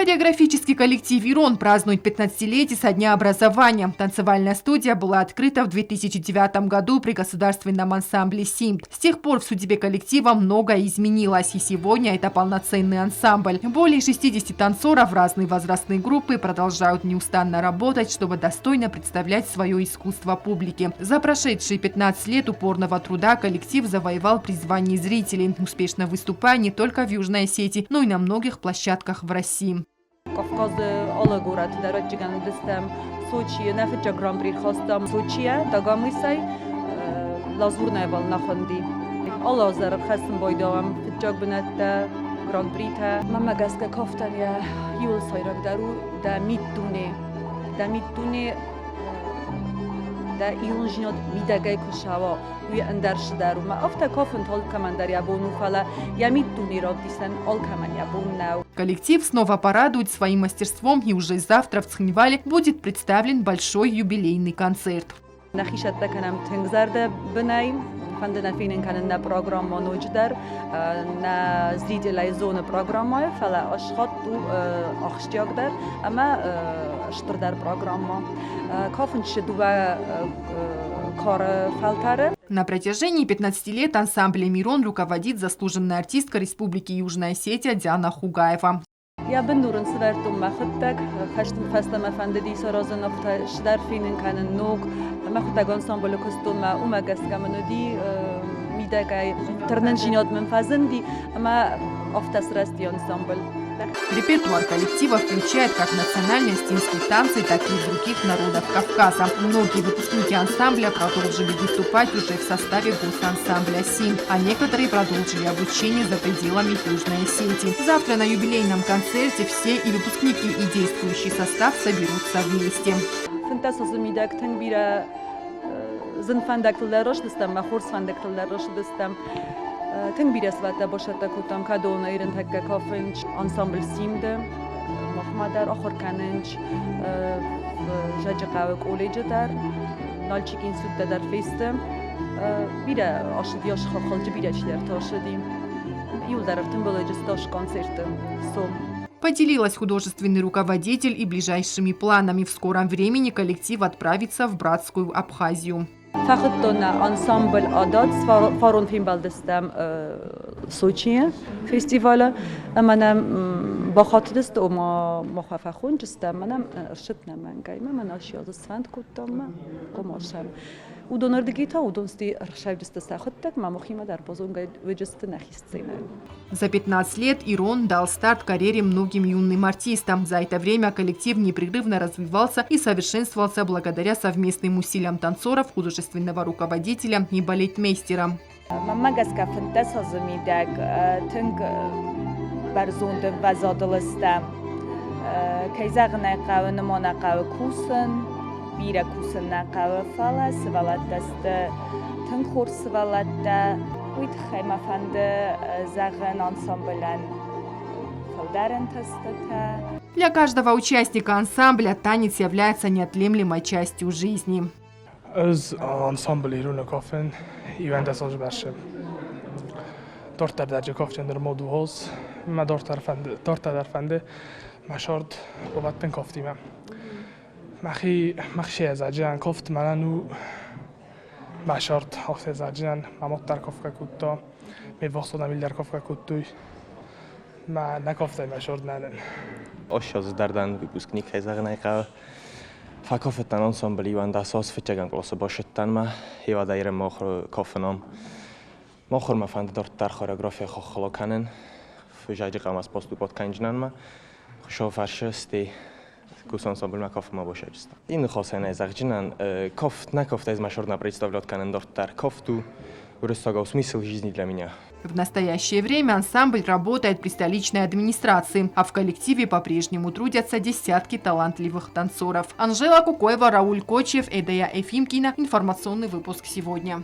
Хореографический коллектив «Ирон» празднует 15-летие со дня образования. Танцевальная студия была открыта в 2009 году при государственном ансамбле «Симд». С тех пор в судьбе коллектива многое изменилось, и сегодня это полноценный ансамбль. Более 60 танцоров разные возрастные группы продолжают неустанно работать, чтобы достойно представлять свое искусство публике. За прошедшие 15 лет упорного труда коллектив завоевал признание зрителей, успешно выступая не только в Южной Осетии, но и на многих площадках в России. Кавказы алы горӕты дӕр ӕвӕццӕгӕн уыдыстӕм. Сочийы нӕ фыццаг гран-при рхастам. Сочийӕ Дагомысӕй Лазурная волна хуынди. Алы аз дӕр ӕрхӕссын байдауӕм фыццаг бынӕттӕ, гран-притӕ. Мӕнмӕ гӕсгӕ кафтӕн йӕ иуыл сӕйрагдӕр у дӕ миддуне. Дӕ миддуне дӕ ирондзинад мидӕгӕй куы сӕуа, уый ӕндӕр цыдӕр у. Мӕ афтӕ кафын алкӕмӕн дӕр йӕ бон у, фӕлӕ йӕ миддуне равдисӕн алкӕмӕн йӕ бон нӕу. Коллектив снова порадует своим мастерством, и уже завтра в Цхинвале будет представлен большой юбилейный концерт. Нӕхи цӕттӕ кӕнӕм тынг зӕрдӕбынӕй. Фӕнды нӕ фенын кӕнын нӕ программӕ ноджыдӕр, нӕ зрителӕй зоны программӕйы, фӕлӕ ӕсхатт у ахсджиагдӕр ӕмӕ стырдӕр программӕ. Кафынчы дыууӕ кары фӕлтӕры. На протяжении 15 лет ансамблем «Ирон» руководит заслуженная артистка Республики Южная Осетия Диана Хугаева. Йӕ бындур ын сывӕрдтон мӕхуыдтӕг. Хӕсты фӕстӕмӕ фӕндыди саразын афтӕ сдӕр фенын кӕнын ног. Мӕхуыдтӕг ансамблы куыстонмӕ, уымӕ гӕсгӕ мын уыди мидӕгӕй тырнындзинад мын фӕзынди ӕмӕ афтӕ сырӕзти ансамбль. Репертуар коллектива включает как национальные осетинские танцы, так и других народов Кавказа. Многие выпускники ансамбля продолжили выступать уже в составе госансамбля «Симд», а некоторые продолжили обучение за пределами Южной Осетии. Завтра на юбилейном концерте все и выпускники, и действующий состав соберутся вместе. 15 азы мидӕг тынг бирӕ зын фӕндӕгтыл дӕр растыстӕм, мӕ хорз фӕндӕгтыл дӕр растыстӕм. Тынг бирӕ свӕттӕ басӕттӕ кодтам, кӕдон ирынтӕккӕ кафынч, ансамбль Симды, махмӕ дӕр ахуыр кӕнынч, Зӕджыхъӕуы колледжы дӕр, Нальчик институттӕ дӕр фесты. Бирӕ ацыди, хылджы бирӕ чидӕртӕ ацыди. Иуылдӕр ӕртымбылӕджы стас концерты сом. Поделилась художественный руководитель и ближайшими планами. В скором времени коллектив отправится в братскую Абхазию. Фӕхуыдтон ансамбль Адат фарон фембӕлдыстӕм Сочийы фестивалы ӕмӕ нӕм бахатыдысты, ома мах фӕхонджыстӕм, мӕнӕ ӕрсыд нӕ мӕнгӕй, мӕ нӕ сфӕнд кодтам, хъуымасӕм. Уыдонырдыгӕй та уыдон сты ӕрсӕвджысты сӕхуыдтӕг, мӕ махимӕ дӕр базонгӕ уыдысты нӕхи сценӕйыл. За 15 лет Ирон дал старт карьере многим юным артистам. За это время коллектив непрерывно развивался и совершенствовался благодаря совместным усилиям танцоров, художественного руководителя и балетмейстера. Мӕнмӕ гӕсгӕ 15 азы мидӕг тынг бӕрзонд ӕмвӕзадыл сты. Кӕй зӕгъын ӕй хъӕуы, нымонӕ хъӕуы кусын, бирӕ кусын нӕ хъӕуы, фӕлӕ сывӕллӕттӕ сты тынг хорз сывӕллӕттӕ. Уый тыххӕй мӕ фӕнды зӕгъын ансамблӕн фылдӕр ӕнтыстытӕ. Для каждого участника ансамбля танец является неотъемлемой частью жизни. Ӕз ансамбль Ироны кафын 11 азы бӕрцы. Дарддӕр дӕр же кафджын нырма дугъоз. Мӕ дарддӕр фӕнды, дарддӕр дӕр фӕнды мӕ сӕрд бабӕттын кафтимӕ. Мӕхи мӕхи ӕзаджынӕн кафт мӕнӕн у мӕ сӕрд ӕхсӕзаджынӕн мӕ мад дӕр кафгӕ кодта, ме ввахс адӕм дӕр кафгӕ кодтой. Мӕ нӕ кафтӕй мӕ сӕрд мӕнӕн. 20 дӕр дӕн выпускник, кӕй зӕгъын ӕй хъӕуы. Фӕкафыдтӕн ансамбль 11 аз фыццӕгӕм къласы басыдтӕн мӕ хевӕдӕйрӕн мӕ кафынам. Мӕ ахуырмӕ фӕнды дарддӕр хореография хоххоло кӕнын. Фызӕджы къамаз поступат кӕнджынӕн мӕ. Хуыцау фӕрсы, стӕй кус ансамбльмӕ кафынмӕ басӕджыстӕн. Ин ныхасӕн ӕй зӕгъджынӕн, кафт нӕ кафт ӕз мӕ сӕр нӕ представлять кӕнын дарддӕр. Кафт у уырыссагау смысл жизни для меня. В настоящее время ансамбль работает при столичной администрации, а в коллективе по-прежнему трудятся десятки талантливых танцоров. Анжела Кукоева, Рауль Кочев, Эдая Эфимкина. Информационный выпуск сегодня.